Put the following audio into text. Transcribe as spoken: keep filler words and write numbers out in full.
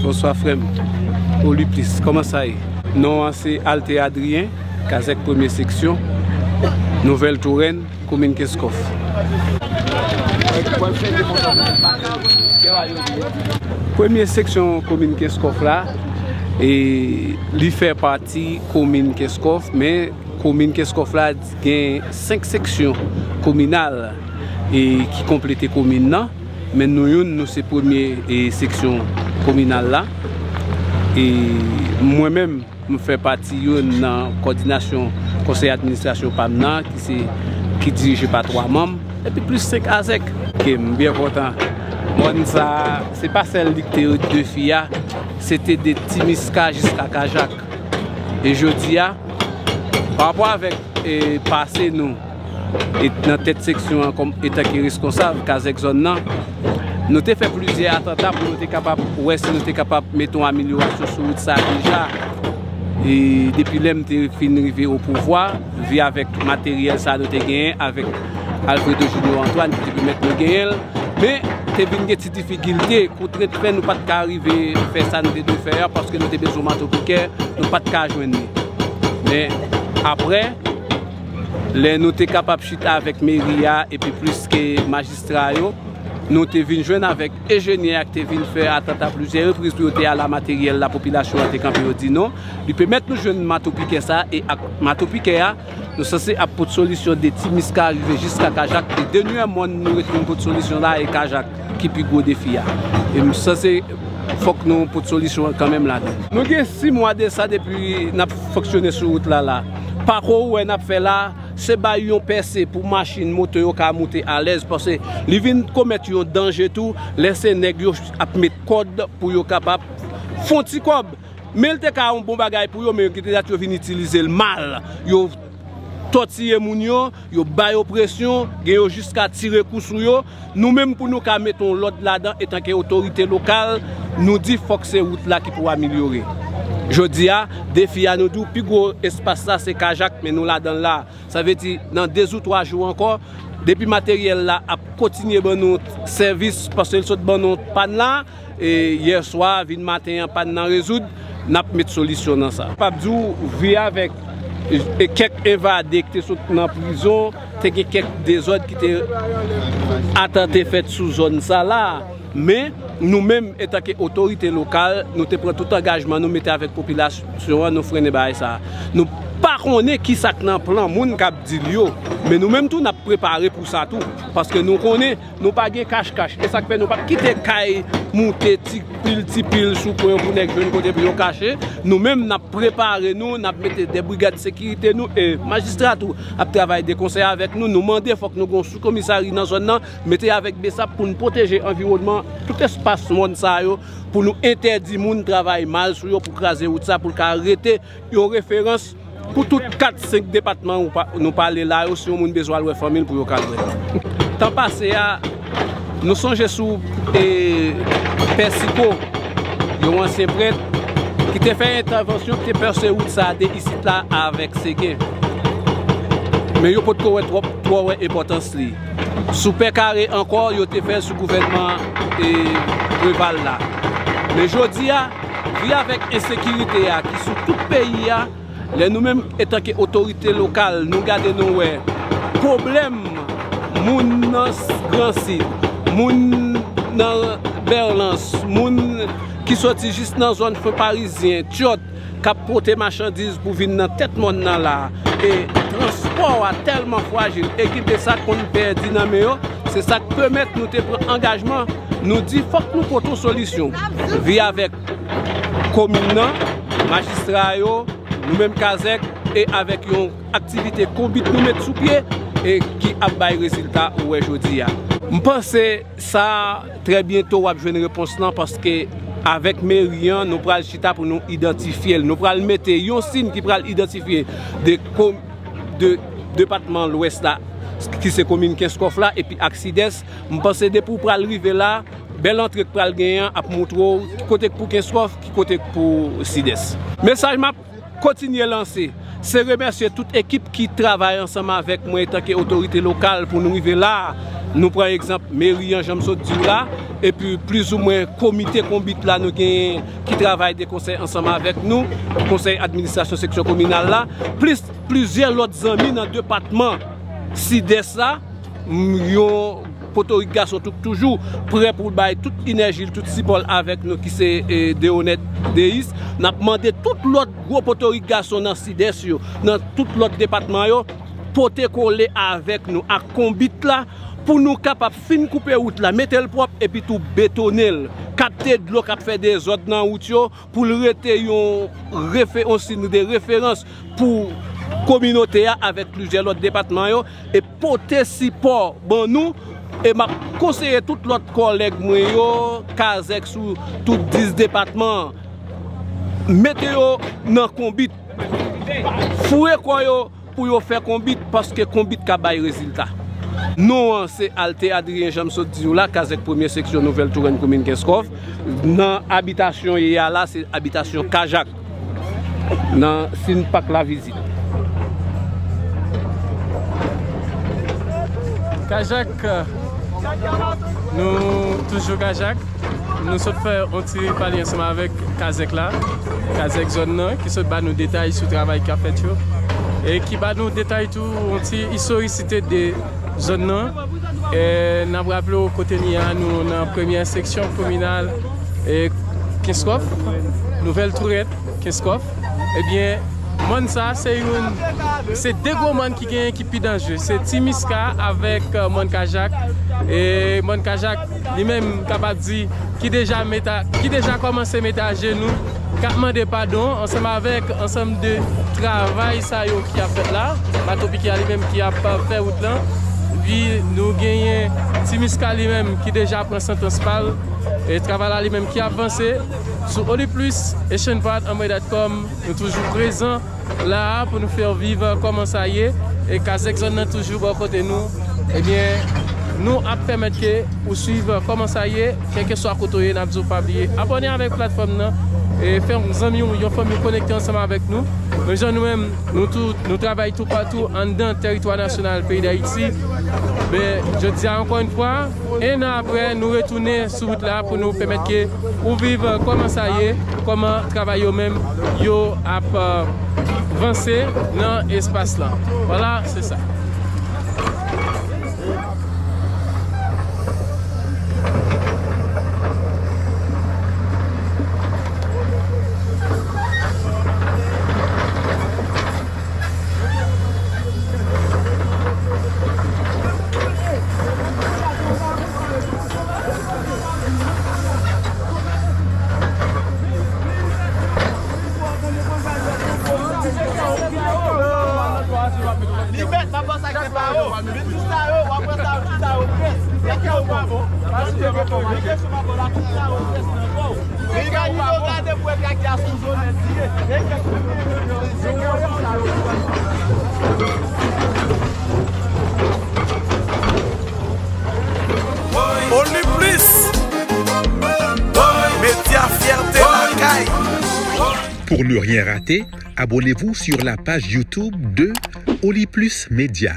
Bonswa frè m. Oli plis, kòman sa ye? Non an se Alte Adrien, kazèk premye seksyon, Nouvèl Tourèn, komin Kenskòf. Premye seksyon komin Kenskòf la, e li fè pati komin Kenskòf, men komin Kenskòf la gen senk seksyon kominal e ki konplete komin nan, men nou youn, nou se premye e seksyon kominal la. E mwen menm, m fè pati youn nan kòdinasyon konsèy administrasyon pa m nan, ki se, ki dirije pa twa manm, epi plis senk azèk. Ke m byen kontan. Mòn sa, se pa sèl li ki te de fi a, se te de Timiska jiska Kajak. E jodi a, pa rapò avèk e pase nou e nan tèt seksyon an kòm etanke reskonsab kazèk zòn nan, nou te fè plizyè atanta pou nou te kapab wè si nou te kapab mete yon amelyorasyon sou wout sa deja. E depi lè m te fin rive o pouvwa, vi avèk materyèl sa nou te genyen avèk Alfredo Junior Antoine ki te pèmèt nou genyen l, men te vin gen ti difikilte, kontrent fè nou pa t ka rive fè sa nou te dwe fè a, paske nou te bezwen mato pikè, nou pa t ka jwenn li. Men apre, lè nou te kapab chita avèk meri a epi plis ke majistra yo, nou te vin jwenn avèk enjenyè a ki te vin fè atanta plizyè repriz pou yo te al a materyèl la, popilasyon an te kanpe, yo di non. Li pèmèt nou jwenn mato pikè sa, e ak mato pikè a, nou sanse ap pot solisyon de Timiska rive jiska Kajak, e dènyè mòn nou ret vin pot solisyon la, e Kajak ki pi gwo defi a. E m sanse fòk nou pot solisyon an kanmenm ladan. Nou gen sis mwa de sa depi n ap fonksyone sou wout la la. Pako ou wè n ap fè la, se bay yon pèse pou machin, moto yo ka moute alèz, paske li vin komèt yon danje tou, lè se nèg yo ap met kòd pou yo kapab fè yon ti kòb. Men l te ka yon bon bagay pou yo, men yo gen dat yo vin itilize l mal. Yo tòtiye moun yo, yo ba yo presyon, gen yo jiska tire kou sou yo. Nou menm pou nou ka mete yon lòd ladan etanke otorite lokal, nou di fòk se wout la ki pou amelyore. Jodi a, defi a nou di w pi gwo espas la se Kajak, men nou ladan l la. Sa vle di, nan de ou twa jou ankò, depi materyèl la ap kontinye ban nou sèvis, paske l sot ban nou pàn la, e yè swa, vin maten an, pàn nan rezoud, n ap met solisyon nan sa. P ap di w, vi avèk e kèk evade ki te sot nan prizon, te gen kèk dezòd ki te atante fèt sou zòn sa la. Men, nou menm, etanke otorite lokal, nou te pran tout angajman nou mete avèk popilasyon an, nou frennen bagay sa a. Nou pa konnen ki sa k nan plan moun k ap di l yo, men nou menm tou, n ap prepare pou sa tou. Paske nou konnen, nou pa gen kach kach. E sa k fè nou p ap kite kay moute ti pil, ti pil sou kwen yo pou nèg jwenn kote pou yo kache. Nou menm, n ap prepare nou, n ap mete de brigad sekirite nou, e majistra tou ap travay de konsè avèk nou. Nou mande fòk nou gen yon soukomisari nan zòn nan, mete avèk BSAP pou n pwoteje anviwònman, tout espas mòn sa yo, pou nou entèdi moun travay mal sou yo, pou kraze wout sa, pou l ka rete yon referans pou tout kat, senk depatman ou pa, nou pale la yo, si yon moun bezwen al wè fanmi l pou yo ka al wè. Tan pase a, nou sonje sou, e, Pè Siko, yon ansyen prèt, ki te fè entèvansyon, ki te pèse wout sa a de isit la avèk seken. Men yo potko wè twòp, twò wè enpòtans li. Sou Pè Kare ankò, yo te fè l sou gouvènman, e, Preval la. Men jodi a, vi avèk ensekirite a ki sou tout peyi a, lè nou menm, etanke otorite lokal, nou gade, nou wè pwoblèm moun nan Gran Sid, moun nan Bèlans, moun ki soti jis nan zòn Fon Parizyen, Tyòt, k ap pote machandiz pou vin nan tèt mòn nan la. E transpò a tèlman frajil, e gen de sa k konn pèdi nan men yo, se sa k pèmèt nou te pran angajman, nou di fòk nou pote yon solisyon. Vi avèk komin nan, majistra yo, nou menm kazèk, e avèk yon aktivite konbit nou met sou pye, e ki ap bay rezilta ou wè jodi a. M panse sa, trè byento w ap jwenn repons lan, paske avèk meri an, nou pral chita pou nou idantifye l. Nou pral mete yon siy ki pral idantifye de kom-, de depatman Lwès la, ki se komin Kenskòf la, epi ak Sidès. M panse depi w pral rive la, bèl antre k pral genyen an ap montre w ki kote k pou Kenskòf, ki kote k pou Sidès. Mesaj m ap kontinye lanse, se remèsye tout ekip ki travay ansanm avèk mwen etanke otorite lokal pou nou rive la a. Nou pran egzanp meri an, jan m sot di w la, epi plizoumwen komite konbit la nou genyen ki travay de konsèy ansanm avèk nou, konsèy administrasyon seksyon kominal la, plis plizyè lòt zanmi nan depatman Sidès la, m, yon Potorik Gason tou, toujou prè pou l bay tout enèji l, tout sipò l avèk nou ki se, e, Deonèt Deis. N ap mande tout lòt gwo Potorik Gason nan Sidès yo, nan tout lòt depatman yo, pote kole avèk nou ak konbit la pou nou kapab fin koupe wout la, mete l pwòp epi tou betone l, kapte dlo k ap fè dezòd nan wout yo pou l rete yon refe-, yon siy de referans pou kominote a avèk plizyè lòt depatman yo e pote sipò ban nou. E m ap konseye tout lòt kòlèg mwen yo, Kazèk sou tout dis depatman an, mete yo nan konbit. Foure kò yo pou yo fè konbit, paske konbit ka bay rezilta. Non an se Alte Adrien, jan m sot di w la, Kazèk premye seksyon Nouvèl Tourèn, komin Kenskòf. Nan abitasyon ye a la, se abitasyon Kajak, nan Sinpak Lavizit. Kajak, nou toujou Kajak. Nou sot fè yon ti pale ansanm avèk Kazèk la, Kazèk zòn nan, ki sot ba nou detay sou travay k ap fèt yo, e ki ba nou detay tou yon ti istorisite de zòn nan. E n ap raple w kote n ye a, nou nan premyè seksyon kominal, e, Kenskòf, Nouvèl Tourèt, Kenskòf. Ebyen, mòn sa, se youn, se de gwo mòn ki genyen ki pi danjre. Se Ti Miska avèk, e, mòn Kajak. E mòn Kajak, li menm, m kapab di, ki deja mete, ki deja kòmanse mete ajenou, k ap mande padon ansanm avèk ansanm de travay sa yo ki ap fèt la. Bato pike a li menm ki ap fè wout lan. Epi nou genyen Ti Miska li menm ki deja pran santans pa l. E travay la li menm ki ap vanse. Sou Oli Plus, Asian Part, Anmwey dot com, nou toujou prezan la a pou nou fè w viv kòman sa ye. E Kazèk zòn nan toujou bò kote nou. Ebyen, nou ap pèmèt ke ou swiv kòman sa ye, kèlkeswa kote w ye, n ap di w pa bliye abòne avèk platfòm nan, e fè yon zanmi w, yon fanmi w konekte ansanm avèk nou. Men jan nou menm, nou tou, nou travay toupatou anndan tèritwa nasyonal peyi Dayiti. Men, jodi a, ankò yon fwa, en an apre, nou retounen sou wout la pou nou pèmèt ke ou viv kòman sa ye, kòman travay yo menm yo ap, e, vanse nan espas lan. Vwala, se sa. Li mèt, m ap pase ak sa yo. Vin sou sa yo, w ap pran sa yo, tout sa yo près. Kèk yo pa bon. Vin sou sa yo, tout sa yo près nan kò w. Imajine w gade pou wè kaka sou zòn li ye. Oli Plus, medya fyète lakay. Pour ne rien rater, abonnez-vous sur la page YouTube de Oli Plus Média.